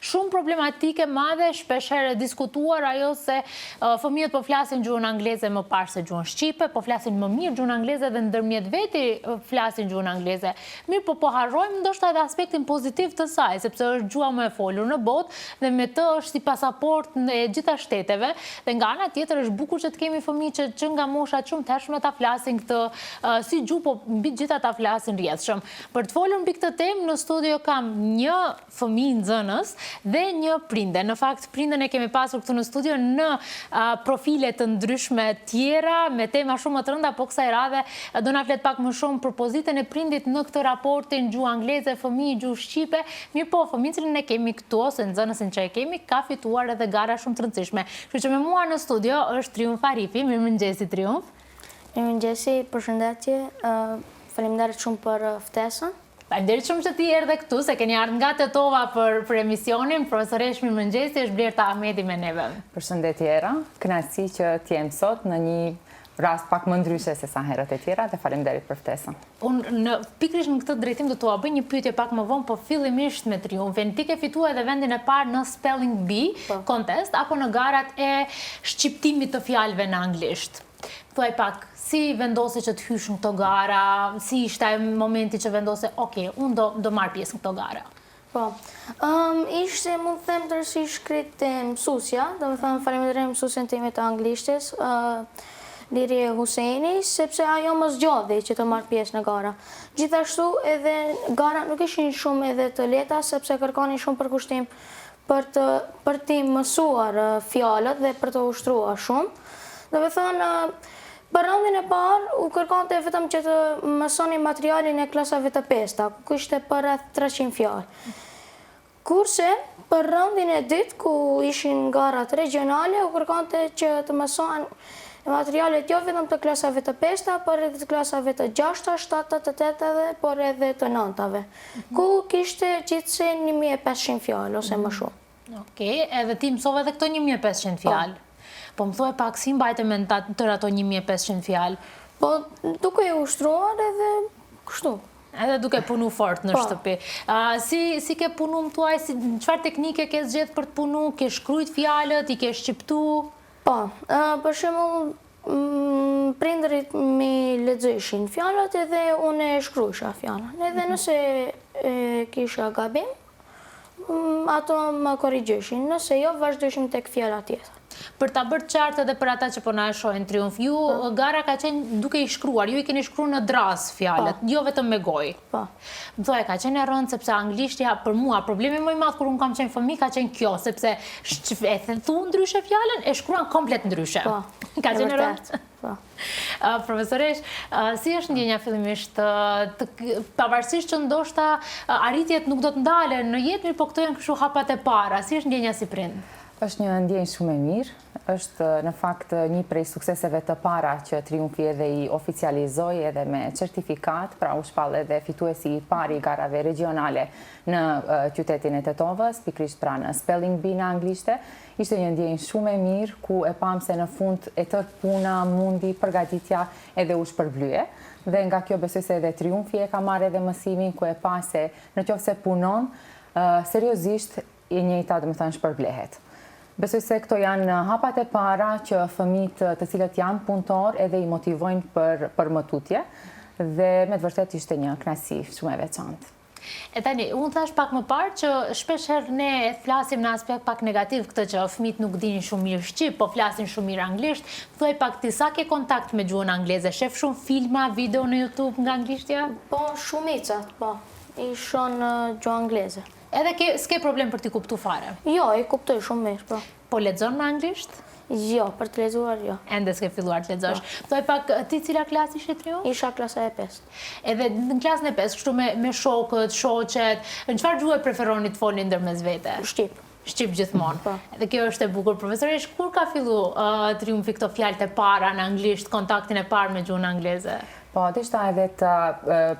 Shumë problematike e madhe, shpeshherë e diskutuar ajo se fëmijët po flasin gjuhën angleze më parë se gjuhën shqipe, po flasin më mirë gjuhën angleze dhe ndërmjet veti flasin gjuhën angleze. Mirëpo po harrojmë ndoshta edhe aspektin pozitiv të saj, sepse është gjuha më e folur në botë dhe me të është si pasaportë e gjitha shteteve dhe nga ana tjetër është bukur që të kemi fëmijë që që nga moshat shumë të hershme ta flasin këtë si gjuhë, po mbi të gjitha ta flasin rrjedhshëm. Për të folur mbi këtë temë në studio kam një fëmijë nxënës dhe një prinde. Në fakt prindën e kemi pasur këtu në studio në profile të ndryshme tjera me tema shumë më të rënda, po kësaj radhe do na flet pak më shumë për pozitën e prindit në këtë raportin gjuhë angleze, fëmijë, gjuhë shqipe. Mirëpo, fëmijën cilin e kemi këtu ose nxënësin që e kemi ka fituar edhe gara shumë të rëndësishme. Kështu që me mua në studio është Triumf Arifi. Mirëmëngjesi Triumf. Mirëmëngjesi, përshëndetje. Faleminderit shumë për ftesën. Faleminderit shumë që ti erdhe këtu, se keni ardhur nga Tetova për për emisionin. Profesoreshë mirëmëngjesi, është Blerta Ahmeti me neve. Përshëndetje Era, kënaqësi që të jem sot në një rast pak më ndryshe se sa herët e tjera dhe faleminderit për ftesën. Unë në pikërisht në këtë drejtim do t'ua bëj një pyetje pak më vonë, po fillimisht me Triumfin. Ti ke fituar edhe vendin e parë në Spelling Bee po. Contest apo në garat e shqiptimit të fjalëve në anglisht. Thuaj pak, si vendose që të hysh në këto gara, si ishte ai momenti që vendose, ok, unë do, do marr pjesë në këto gara? Po, um, ishte, mund të them tërësisht krejt te mësusja, domethënë faleminderit mësuesen time të anglishtes, uh, Lirie Huseni, sepse ajo më zgjodhi që të marr pjesë në gara. Gjithashtu edhe gara nuk ishin shumë edhe të lehta, sepse kërkonin shumë përkushtim për të për t'i mësuar fjalët dhe për të ushtruar shumë. Domethënë, për raundin e parë u kërkonte vetëm që të mësonin materialin e klasave të pesta, ku kishte përreth 300 fjalë. Kurse për raundin e dytë, ku ishin garat regjionale, u kërkonte që të mësohen materialet jo vetëm të klasave të pesta, por edhe të klasave të gjashta, shtata, të tetave, por edhe të nëntave. Ku kishte gjithsej 1500 fjalë ose më shumë. Okej, edhe ti mësove edhe këto 1500 po. fjalë. Po më thuaj pak si mbajte mend tërë ato 1500 fjalë? Po duke e ushtruar edhe kështu. Edhe duke punu fort në po. shtëpi. Si si ke punu më thuaj, si çfarë teknike ke zgjedh për të punu? Ke shkrujt fjalët, i ke shqiptu? Po, për shembull Prindërit m'i lexojshin fjalët edhe unë e shkruajsha fjalën. Edhe mhm. nëse e kisha gabim, ato më korrigjojshin. Nëse jo, vazhdojshim tek fjala tjetër. Për ta bërë të qartë edhe për ata që po na e shohin Triumf, ju po. gara ka qenë duke i shkruar, ju i keni shkruar në dërrasë fjalët, po. jo vetëm me gojë. Po. Më thuaj, ka qenë e rëndë sepse anglishtja për mua problemi më i madh kur unë kam qenë fëmijë ka qenë kjo, sepse e thu ndryshe fjalën, e shkruan komplet ndryshe. Po. Ka qenë e rëndë. Po. Profesoreshë, si është ndjenja fillimisht, pavarësisht që ndoshta arritjet nuk do të ndalen në jetë, mirëpo këto janë kështu hapat e para, si është ndjenja si prind? Është një ndjenjë shumë e mirë, është në fakt një prej sukseseve të para që Triumfi edhe i oficializoi edhe me certifikatë, pra u shpall edhe fituesi i parë i garave regjionale në qytetin e Tetovës, pikërisht pra në Spelling Bee në anglishte. Ishte një ndjenjë shumë e mirë, ku e pamë se në fund e tërë puna, mundi, përgatitja edhe u shpërblye. Dhe nga kjo besoj se edhe Triumfi e ka marrë edhe mësimin ku e pa se në qoftë se punon seriozisht e njëjta domethënë shpërblehet. Besoj se këto janë hapat e para që fëmijët të cilët janë punëtorë edhe i motivojnë për për më tutje dhe me të vërtetë ishte një kënaqësi shumë e veçantë. E tani, unë thashë pak më parë që shpesh herë ne e flasim në aspekt pak negativ këtë që fëmijët nuk dinë shumë mirë shqip, po flasin shumë mirë anglisht. Më thuaj pak ti sa ke kontakt me gjuhën angleze? Shef shumë filma, video në YouTube nga anglishtja? Po, shumica, po. I shoh në gjuhë angleze. Edhe ke, s'ke problem për t'i kuptu fare? Jo, i kuptoj shumë mirë, po. Po lexon në anglisht? Jo, për të lexuar jo. Ende s'ke filluar të lexosh. Po. Thuaj pak, ti cila klasë ishe Triumf? Isha klasa e pestë. Edhe në klasën e pestë, kështu me me shokët, shoqet, në çfarë gjuhe preferoni të folni ndërmes vete? Shqip. Shqip gjithmonë. Po. Edhe kjo është e bukur. Profesoreshë, kur ka fillu uh, Triumfi këto fjalët e para në anglisht, kontaktin e parë me gjuhën angleze? Po, deshta edhe të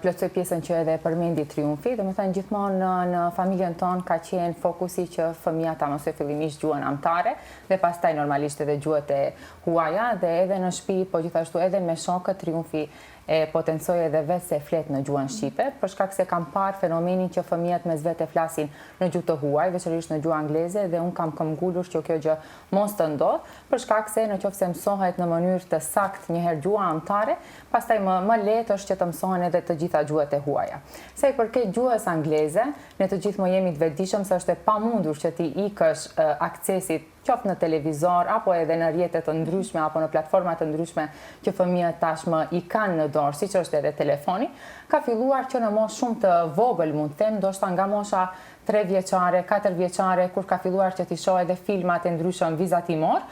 plotësoj pjesën që edhe përmendi Triumfi, domethënë gjithmonë në, në familjen tonë ka qenë fokusi që fëmija ta mësojë fillimisht gjuhën amtare dhe pastaj normalisht edhe gjuhët e huaja dhe edhe në shtëpi, po gjithashtu edhe me shokët Triumfi E potencoj edhe vetë se flet në gjuhën shqipe, për shkak se kam parë fenomenin që fëmijët mes vete flasin në gjuhë të huaj, veçanërisht në gjuhë angleze dhe unë kam këmbgulur që kjo gjë mos të ndodhë, për shkak se në qoftë se mësohet në mënyrë të saktë një herë gjuha amtare, pastaj më më lehtë është që të mësohen edhe të gjitha gjuhët e huaja. Sa i përket gjuhës angleze, ne të gjithë më jemi të vetëdijshëm se është e pamundur që t'i ikësh aksesit qoftë në televizor apo edhe në rrjete të ndryshme apo në platforma të ndryshme që fëmijët tashmë i kanë në dorë, siç është edhe telefoni, ka filluar që në moshë shumë të vogël, mund të them, ndoshta nga mosha tre vjeçare, katër vjeçare, kur ka filluar që t'i shohë edhe filmat e ndryshëm vizatimor,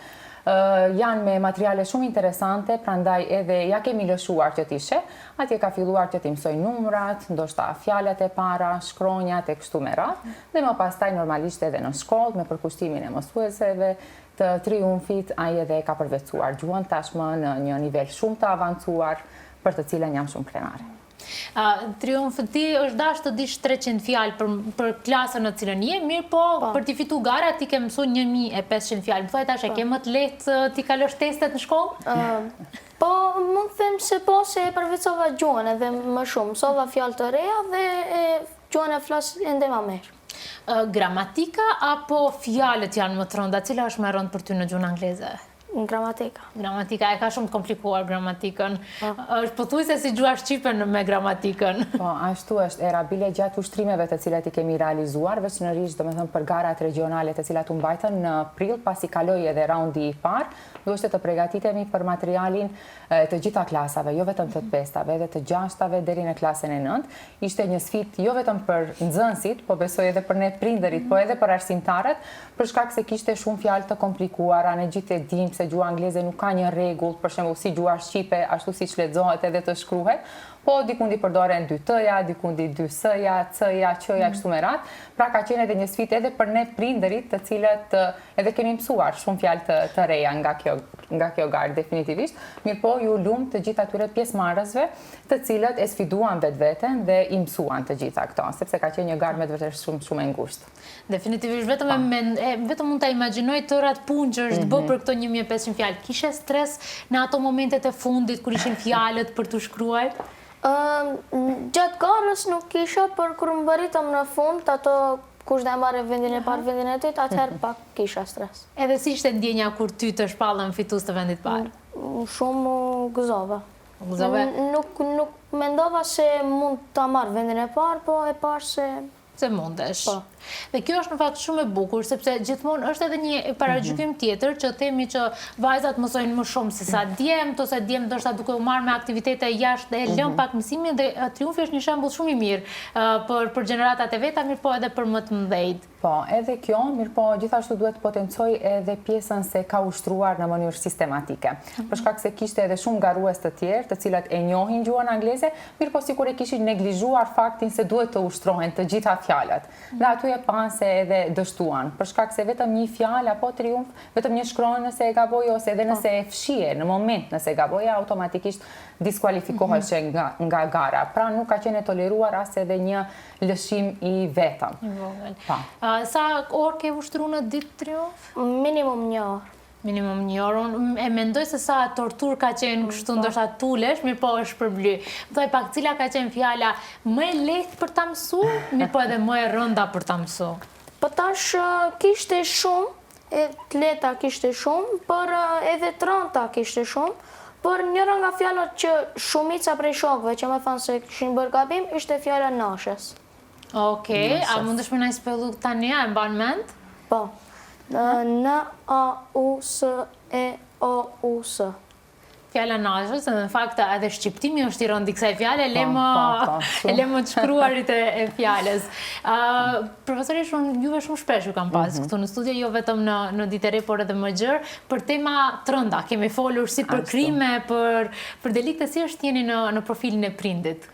janë me materiale shumë interesante, prandaj edhe ja kemi lëshuar që t'i sheh, atje ka filluar që t'i mësojë numrat, ndoshta fjalët e para, shkronjat e kështu me radhë. Dhe më pastaj normalisht edhe në shkollë me përkushtimin e mësueseve të Triumfit ai edhe e ka përvetësuar gjuhën tashmë në një nivel shumë të avancuar për të cilën jam shumë krenare. Triumf, ti është dashtë të dish 300 fjalë për, për klasën në cilën je, mirëpo po. për t'i fitu gara ti ke mësu 1500 fjalë. Më thuaj tash, e po. ke më të lehtë t'i kalosh testet në shkollë? Po, mund të them se po, se e përvetësova gjuhën edhe më shumë, mësova fjalë të reja dhe e Gjuhën e flas ende ma mirë. Gramatika apo fjalët janë më të rënda? Cila është më e rëndë për ty në gjuhën angleze? Gramatika. Gramatika, e ka shumë të komplikuar gramatikën. Po. Është pothuajse si gjuha shqipe me gramatikën. Po, ashtu është, Era, bile gjatë ushtrimeve të cilat i kemi realizuar, veçanërisht, domethënë për garat regionale të cilat u mbajtën në prill, pasi kaloi edhe raundi i parë, duheshte të pregatitemi për materialin të gjitha klasave, jo vetëm të të pestave, edhe të gjashtave deri në klasën e nëntë. Ishte një sfidë jo vetëm për nxënësit, po besoj edhe për ne prindërit, po edhe për arsimtarët, për shkak se kishte shumë fjalë të komplikuara, ne gjithë e dimë se gjuha angleze nuk ka një rregull, për shembull si gjuha shqipe, ashtu siç lexohet edhe të shkruhet, po dikundi përdoren dy t-ja, dikundi dy s-ja, c-ja, q-ja, kështu me radhë. Pra ka qenë edhe një sfidë edhe për ne prindërit, të cilët Edhe kemi mësuar shumë fjalë të, të reja nga kjo, nga kjo garë, definitivisht. Mirëpo, ju lumtë të gjithë atyre pjesëmarrësve të cilët e sfiduan vetveten dhe i mësuan të gjitha këto, sepse ka qenë një garë me të vërtetë shumë, shumë e ngushtë. Definitivisht, vetëm, e men, e, vetëm mund ta imagjinoj tërë atë punë që është mm -hmm. bë për këto 1500 fjalë. Kishe stres në ato momentet e fundit, kur ishin fjalët për t'u shkruar? Uh, gjatë garës nuk kisha, por kur mbërritëm në fund, ato Kush do e marrë vendin e parë, vendin e dytë, atëherë pak kisha stres. Edhe si ishte ndjenja kur ty të shpallën fitues të vendit të parë? Shumë u gëzova. U gëzove? Nuk nuk mendova se mund ta marr vendin e parë, po e pashë se se mundesh. Po. Dhe kjo është në fakt shumë e bukur, sepse gjithmonë është edhe një paragjykim mhm. tjetër që themi që vajzat mësojnë më shumë se sa djemtë, ose djemtë ndoshta duke u marrë me aktivitete jashtë e lënë mhm. pak mësimin dhe Triumfi është një shembull shumë i mirë për për gjeneratat e veta, mirëpo edhe për më të mëdhenjtë. Po, edhe kjo, mirëpo gjithashtu duhet të potencoj edhe pjesën se ka ushtruar në mënyrë sistematike. Mhm. Për shkak se kishte edhe shumë garues të tjerë, të cilët e njohin gjuhën angleze, mirëpo sikur e kishin neglizhuar faktin se duhet të ushtrohen të gjitha fjalët. Mhm. Dhe aty e panë se edhe dështuan, për shkak se vetëm një fjalë apo Triumf, vetëm një shkronjë nëse e gaboje ose edhe nëse e fshije në moment nëse e gaboje, automatikisht diskualifikoheshe mhm. nga, nga gara. Pra nuk ka qenë e toleruar as edhe një lëshim i vetëm. I vogël. Pa. Sa orë ke ushtru në ditë Triumf? Minimum një orë. Minimum një orë. Unë e mendoj se sa torturë ka qenë kështu po. ndoshta t'ulesh, mirëpo është shpërbly. Më thuaj pak cila ka qenë fjala më e lehtë për ta mësu, mirëpo edhe më e rënda për ta mësu. Po tash kishte shumë, E të lehta kishte shumë, por edhe të rënda kishte shumë, por njëra nga fjalët që shumica prej shokëve që më thanë se kishin bërë gabim ishte fjala nauseous. Okej, a mundesh me na e spellu tani, a e mban mend? Po. N A U S E O U S. Fjala nauseous, edhe në fakt edhe shqiptimi është i rëndë i kësaj fjale, le po, më po, po, le më të shkruarit e, e fjalës. Uh, profesori, shumë, juve shumë shpesh ju kam pas mm -hmm. këtu në studio, jo vetëm në, në Ditë e Re, por edhe më gjerë, për tema të rënda, kemi folur si për krime, për, për delikte, si është jeni në, në profilin e prindit?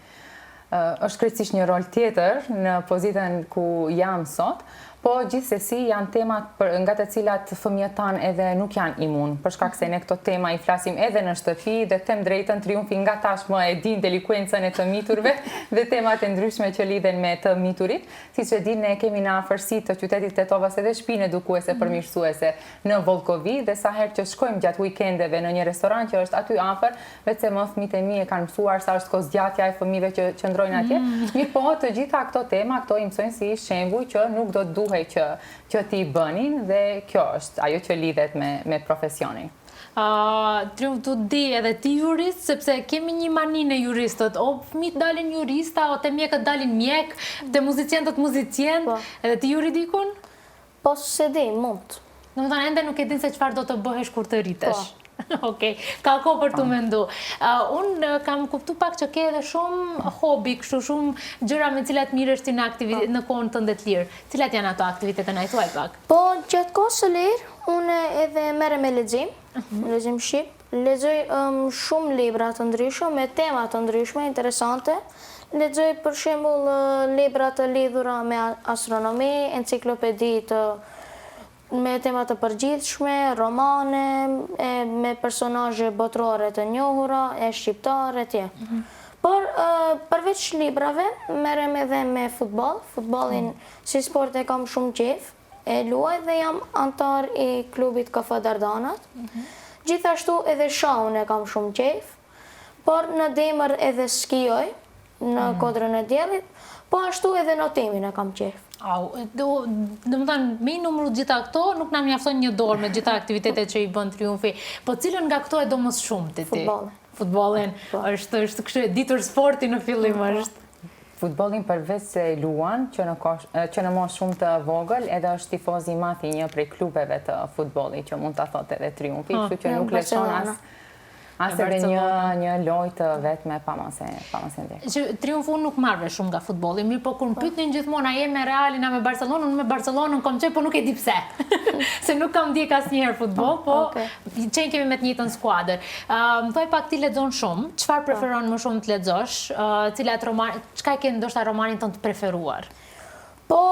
Është krejtësisht një rol tjetër në pozitën ku jam sot, Po gjithsesi janë tema për, nga të cilat fëmijët tanë edhe nuk janë imun, për shkak se ne këto tema i flasim edhe në shtëpi dhe them drejtën Triumfi nga tashmë e din delikuencën e të miturve dhe temat e ndryshme që lidhen me të miturit. Siç e din ne kemi në afërsi të qytetit Tetovës edhe shpinë edukuese përmirësuese në Vollkovi dhe sa herë që shkojmë gjatë weekendeve në një restorant që është aty afër, Veçse më fëmijët e mi e kanë mësuar sa është kohëzgjatja e fëmijëve që qëndrojnë atje. Mm. Mirëpo, të gjitha këto tema, këto i mësojnë si shembuj që nuk do të duhej që, që t'i bënin dhe kjo është ajo që lidhet me, me profesionin. Uh, Triumf të di edhe ti jurist, sepse kemi një mani ne juristët, o fëmijët dalin jurista, o te mjekët dalin mjek, te muzicientët muzicient, po. edhe ti juridikun? Po s'e di, mund. Domethënë ende nuk e din se çfarë do të bëhesh kur të rritesh. Po. Okej, ka kohë për t'u po. mendu. Unë kam kuptu pak që ke edhe shumë hobi, kështu shumë gjëra me cilat merresh ti në aktivitet, po. në kohën tënde të lirë. Cilat janë ato aktivitete na i thuaj pak? Po, gjatë kohës së lirë, unë edhe merrem me lexim, mhm. lexim shqip, lexoj shumë libra të ndryshëm, me tema të ndryshme, interesante. Lexoj për shembull libra të lidhura me astronomi, enciklopedi të me tema të përgjithshme, romane, e, me personazhe botërore të njohura, e shqiptarë etj. Mhm. Por përveç librave, merrem edhe me futboll, futbollin mm. si sport e kam shumë qejf, e luaj dhe jam anëtar i klubit KF Dardanat. Mhm. Gjithashtu edhe shahun e kam shumë qejf. Por në dimër edhe skijoj në mm. Kodrën e Diellit, po ashtu edhe notimin e kam qejf. Au, do, domethënë, me i numru gjitha këto, nuk na mjafton një dorë me gjitha aktivitetet që i bën Triumfi. Po cilën nga këto e do më së shumti ti? Futbollin. Futbollin, po. është, është kështu e ditur sporti në fillim po. është. Futbollin përveç se luan, që në, kosh, që në moshë shumë të vogël, edhe është tifoz i madh i një prej klubeve të futbollit, që mund ta thotë edhe Triumfi, kështu që nuk lëshon as As edhe një një lojë të vetme pa mos e pa mos e ndjek. Që Triumf unë nuk marr vesh shumë nga futbolli, mirëpo kur më po. pyetnin gjithmonë a je me Realin a me Barcelonën, unë me Barcelonën kam qenë, po nuk e di pse. Se nuk kam ndjek asnjëherë futboll, po, po okay. qenë kemi me të njëjtën skuadër. Ë, më thuaj pak ti lexon shumë, çfarë po. preferon më shumë të lexosh? Ë, cilat roman, çka e ke ndoshta romanin tënd të preferuar? Po,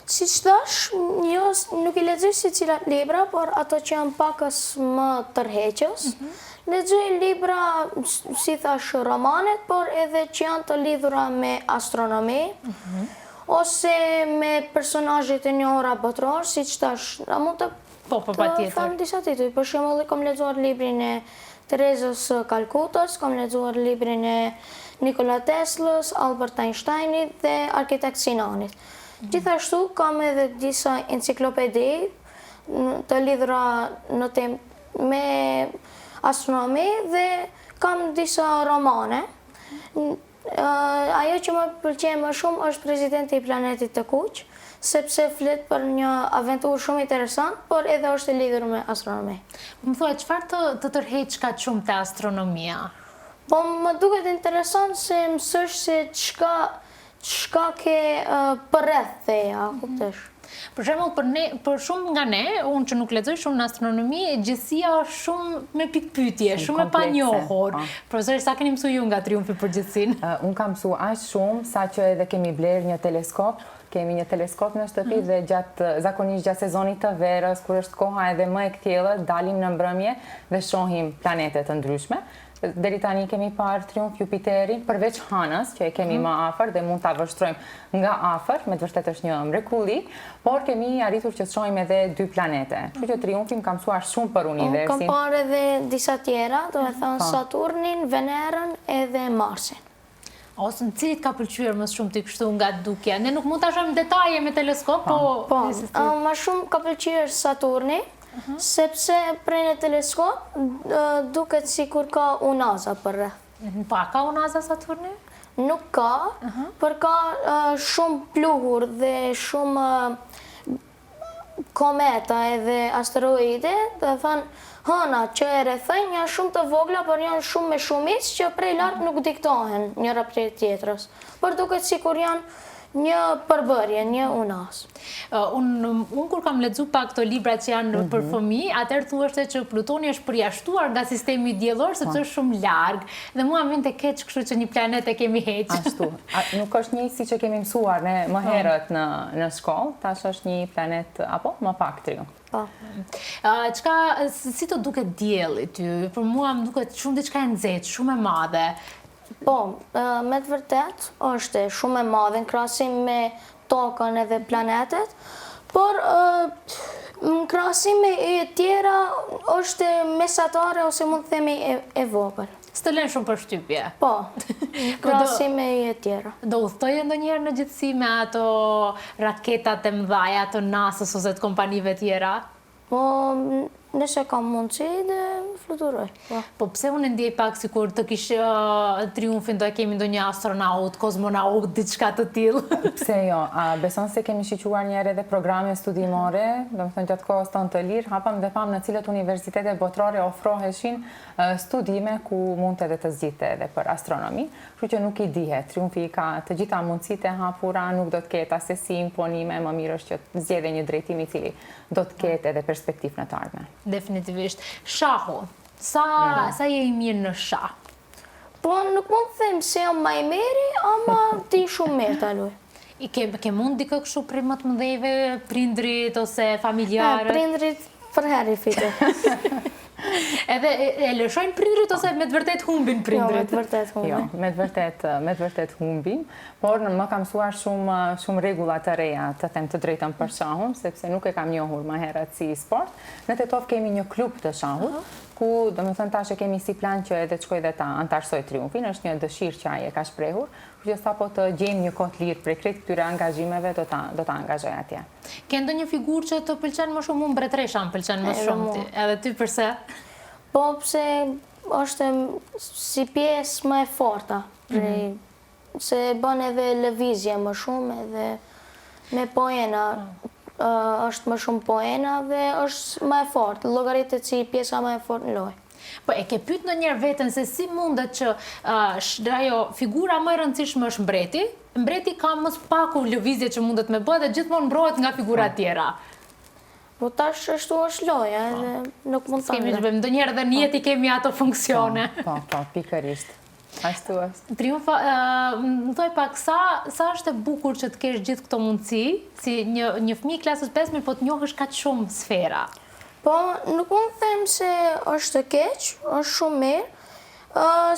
Siç thashë, jo, nuk i lexoj secilat libra, por ato që janë pakës më tërheqës. Mhm. Lexoj libra, si thashë, romanet, por edhe që janë të lidhura me astronomi, mhm. ose me personazhe të njohura botëror, siç thashë, a mund të Po, po, patjetër. Të them disa tituj, për shembull, kam lexuar librin e Terezës së Kalkutës, kam lexuar librin e Nikola Teslës, Albert Einsteinit dhe arkitekt Sinanit. Gjithashtu kam edhe disa enciklopedi të lidhura në temë me astronomi dhe kam disa romane. Ajo që më pëlqen më shumë është Presidenti i Planetit të Kuq, sepse flet për një aventurë shumë interesant, por edhe është e lidhur me astronomi. Më thuaj, çfarë të, të tërheq kaq shumë te astronomia? Po më duket interesant se mësosh se çka Çka ke përreth teje, a kuptosh? Për shembull, për ne, për shumë nga ne, unë që nuk lexoj shumë në astronomi, gjithësia është shumë me pikëpyetje, shumë e panjohur. Po. Profesor, sa keni mësuar ju nga Triumfi për gjithësinë? Unë kam mësuar aq shumë sa që edhe kemi blerë një teleskop, kemi një teleskop në shtëpi mhm. dhe gjatë zakonisht gjatë sezonit të verës, kur është koha edhe më e kthjellët, dalim në mbrëmje dhe shohim planete të ndryshme. Deri tani kemi parë Triumf Jupiterin, përveç Hanës, që e kemi mhm. më afër dhe mund ta vështrojmë nga afër, me të vërtetë është një mrekulli, por kemi arritur që të shohim edhe dy planete. Kështu që mhm. Triumfi më ka mësuar shumë për universin. Kam parë edhe disa tjera, domethënë po. Saturnin, Venerën edhe Marsin. Ose në cili të ka pëlqyer më shumë ti kështu nga dukja? Ne nuk mund ta shohim detaje me teleskop, po... Po, më shumë ka pëlqyer Saturni, mhm. sepse prej në teleskop duket sikur ka unaza përreth. Mhm, po, a ka unaza Saturni? Nuk ka, mhm. por ka shumë pluhur dhe shumë kometa edhe asteroide, domethënë hëna që e rrethojnë janë shumë të vogla, por janë shumë me shumicë që prej lart nuk diktohen njëra prej tjetrës. Por duket sikur janë Një përbërje, një unazë. Unë unë kur kam lexu pak këto libra që janë mm -hmm. për mhm. fëmijë, atëherë thuheshte që Plutoni është përjashtuar nga sistemi diellor sepse po. është shumë larg dhe mua më vinte keq kështu që një planet e kemi heq. Ashtu. A, nuk është një si që kemi mësuar ne më po. herët në në shkollë, tash është një planet apo më pak Triumf. Po. Çka si të duket dielli ty? Për mua më duket shumë diçka e nxehtë, shumë e madhe. Po, me të vërtetë, është shumë e madhe në krahasim me Tokën edhe planetet, por në krahasim me yjet tjera është mesatare ose mund të themi e vogël. S'të lën shumë përshtypje? Po, në krahasim me yjet tjera. Do udhëtoje ndonjëherë në gjithësi me ato raketat e mëdhaja të NASA-s ose të kompanive tjera? Po, nëse kam mundësi dhe fluturoj. Po. po pse unë e ndjej pak sikur të kish Triumfin do e kemi ndonjë astronaut, kozmonaut, diçka të tillë. Pse jo, a beson se kemi shiquar njëherë edhe programe studimore, domethënë gjatë kohës tonë të lirë, hapëm dhe pamë në cilët universitete botërore ofroheshin studime ku mund edhe të zgjidhte edhe për astronomi, kështu që nuk i dihet, Triumfi i ka të gjitha mundësitë e hapura, nuk do të ketë asesi imponime, më mirë është që të zgjedhë një drejtim i cili do të ketë edhe perspektivë në të ardhmen. Definitivisht. Shahu, sa, mm. sa je i mirë në shah? Po, nuk mund të them se jam ma i miri, ama di shumë mirë ta luj. I ke, ke mund dikë kështu prej më të mëdhejve, prindrit ose familjarët? Prindrit përherë i fitoj. Edhe e lëshojnë prindrit ose me të vërtet humbin prindrit? Jo, me të vërtet humbin. Jo, me të vërtet, me të vërtet humbin, por më ka mësuar shumë shumë rregulla të reja, të them të drejtën për shahun, sepse nuk e kam njohur më herët si sport. Në Tetovë kemi një klub të shahut, ku domethënë tash e kemi si plan që edhe të shkoj dhe ta anëtarësoj Triumfin, është një dëshirë që ai e ka shprehur, kështu që sapo të gjejmë një kohë të lirë prej krejt këtyre angazhimeve do ta do ta angazhoj atje. Ke ndonjë figurë që të pëlqen më shumë? Mua mbretëresha më pëlqen më shumë. Edhe ty përse? Po pse është si pjesë më e forta, prej mhm. se bën edhe lëvizje më shumë edhe me poena, është më shumë poena dhe është më e fortë, llogaritet si pjesa më e fortë në lojë. Po e ke pyet ndonjëherë veten se si mundet që ajo figura më e rëndësishme është mbreti, Mbreti ka më së paku lëvizje që mundet me bë dhe gjithmonë mbrohet nga figurat po. tjera. Po tash ashtu është loja po. edhe nuk mund ta. S'kemi ç'bëjmë, ndonjëherë edhe në jetë i kemi ato funksione. Po, po, po pikërisht. Ashtu është. Triumf, më thuaj pak sa sa është e bukur që të kesh gjithë këto mundësi, si një një fëmijë i klasës 5, mirëpo të njohësh kaq shumë sfera. Po, nuk mund të them se është keq, është shumë mirë,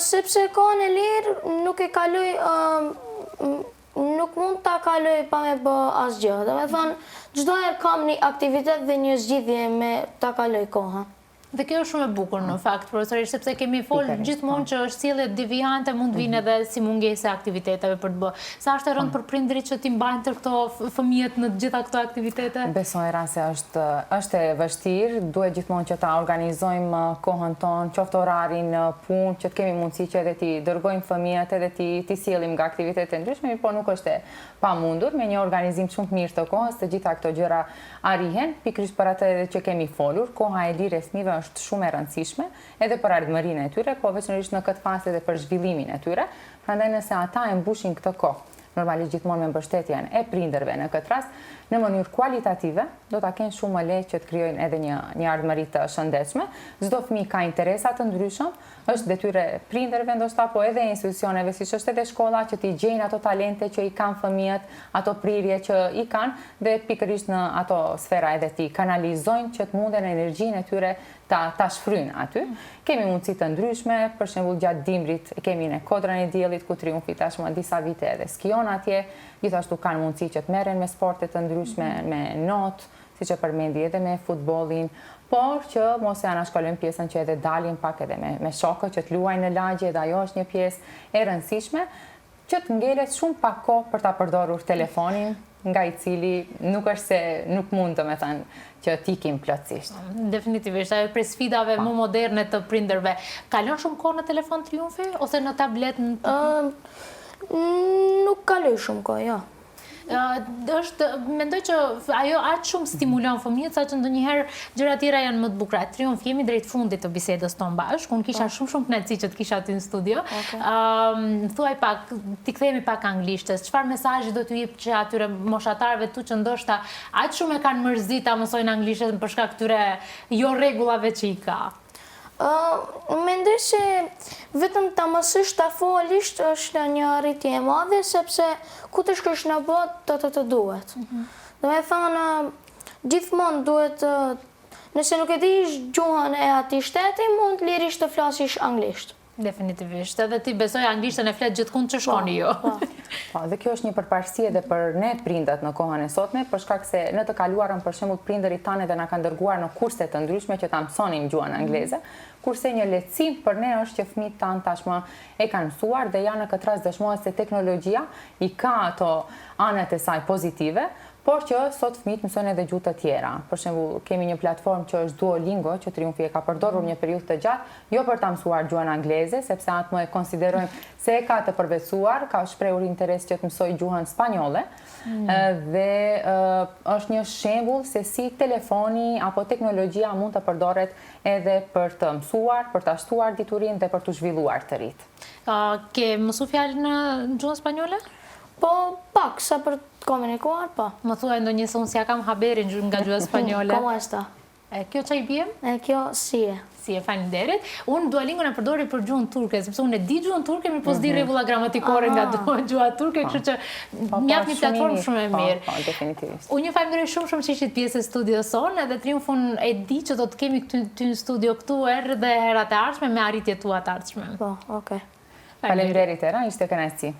Sepse kohën e lirë nuk e kaloj, nuk mund ta kaloj pa me bë asgjë. Domethënë, çdo herë kam një aktivitet dhe një zgjidhje me ta kaloj kohën. Dhe kjo është shumë e bukur në fakt, profesoreshë, sepse kemi fol gjithmonë po. që është sjelljet devijante mund të vinë mhm. edhe si mungesë e aktiviteteve për të bë. Sa është e rëndë për prindërit që t'i mbajnë tërë këto fëmijët në të gjitha këto aktivitete? Besoj Era se është është e vështirë, duhet gjithmonë që ta organizojmë kohën tonë, qoftë orarin në punë, që të kemi mundësi që edhe t'i dërgojmë fëmijët edhe t'i t'i sjellim nga aktivitetet e ndryshme, mirëpo nuk është e pamundur, me një organizim shumë të mirë të kohës, të gjitha këto gjëra arrihen, pikërisht për atë edhe që kemi folur, koha e lirë e fëmijëve është shumë e rëndësishme, edhe për ardhmërinë e tyre, po veçanërisht në këtë fazë edhe për zhvillimin e tyre, Prandaj nëse ata e mbushin këtë kohë, normalisht gjithmonë me mbështetjen e prindërve në këtë rast, në mënyrë kualitative, do ta kenë shumë më lehtë që të krijojnë edhe një një ardhmëri të shëndetshme. Çdo fëmijë ka interesa të ndryshëm, është detyrë e prindërve ndoshta po edhe e institucioneve siç është edhe shkolla që t'i gjejnë ato talente që i kanë fëmijët, ato prirje që i kanë dhe pikërisht në ato sfera edhe t'i kanalizojnë që të munden energjinë e tyre ta ta shfryjnë aty. Kemi mundësi të ndryshme, për shembull gjatë dimrit kemi ne Kodrën e Diellit ku Triumfi tashmë disa vite edhe skion atje, gjithashtu kanë mundësi që të merren me sporte të ndryshme, me not, siç e përmendi edhe me futbollin, por që mos e anashkalojmë pjesën që edhe dalin pak edhe me me shokët që të luajnë në lagje edhe ajo është një pjesë e rëndësishme. Që të ngelet shumë pak kohë për ta përdorur telefonin, nga i cili nuk është se nuk mund domethënë që t'i ikim plotësisht. Definitivisht, ajo prej sfidave më moderne të prindërve. Kalon shumë kohë në telefon Triumfi ose në tablet? Nuk kaloj shumë kohë, jo. Është, mendoj që ajo aq shumë stimulon fëmijët saqë ndonjëherë gjërat tjera janë më të bukura. Triumf, jemi drejt fundit të bisedës tonë bashkë. Unë kisha po. shumë shumë kënaqësi që të kisha ty në studio. Ëm, thuaj pak, t'i kthehemi pak anglishtes. Çfarë mesazhi do t'u jepje atyre moshatarëve tu që ndoshta aq shumë e kanë mërzi ta mësojnë anglishten për shkak këtyre jo rregullave që i ka? Mendoj se vetëm ta mësosh ta folish është një arritje e madhe sepse ku të shkosh në botë do të të duhet. Mhm. Domethënë gjithmonë duhet nëse nuk e di gjuhën e atij shteti mund lirisht të flasish anglisht. Definitivisht. Edhe ti besoj anglishten e flet gjithkund që shkoni po, ju. Po. po, dhe kjo është një përparësi edhe për ne prindët në kohën e sotme, për shkak se në të kaluarën për shembull prindërit tanë edhe na kanë dërguar në kurse të ndryshme që ta mësonin gjuhën angleze, kurse një lehtësim për ne është që fëmijët tanë tashmë e kanë mësuar dhe ja në këtë rast dëshmohet se teknologjia i ka ato anët e saj pozitive, por që sot fëmijët mësojnë edhe gjuhë të tjera. Për shembull, kemi një platformë që është Duolingo, që Triumfi e ka përdorur një periudhë të gjatë, jo për ta mësuar gjuhën angleze, sepse atë më e konsiderojmë se e ka të përvetësuar, ka shprehur interes që të mësojë gjuhën spanjolle, mm. dhe është një shembull se si telefoni apo teknologjia mund të përdoret edhe për të mësuar, për ta shtuar diturinë dhe për t'u zhvilluar të rinjtë. Ke mësu fjalë në gjuhën spanjolle? Po, pak, sa për të komunikuar, po. Më thuaj ndonjë se unë s'ja kam haberin nga gjuha spanjolle. Cómo está? E kjo ça i bie? E kjo si je. Si je, faleminderit. Unë Duolingon e përdori për gjuhën turke, sepse unë e di gjuhën turke, mirëpo s'di mhm. rregulla gramatikore nga gjuha turke, kështu që po, po, mjaft një platformë shumë e po, mirë. Po, definitivisht. Unë ju falenderoj shumë shumë që ishit pjesë e studios sonë, edhe Triumfun e di që do të kemi këtu ty në studio këtu herë dhe herat e ardhshme me arritjet tua të ardhshme. Po, okay. Faleminderit Era, ishte kënaqësi.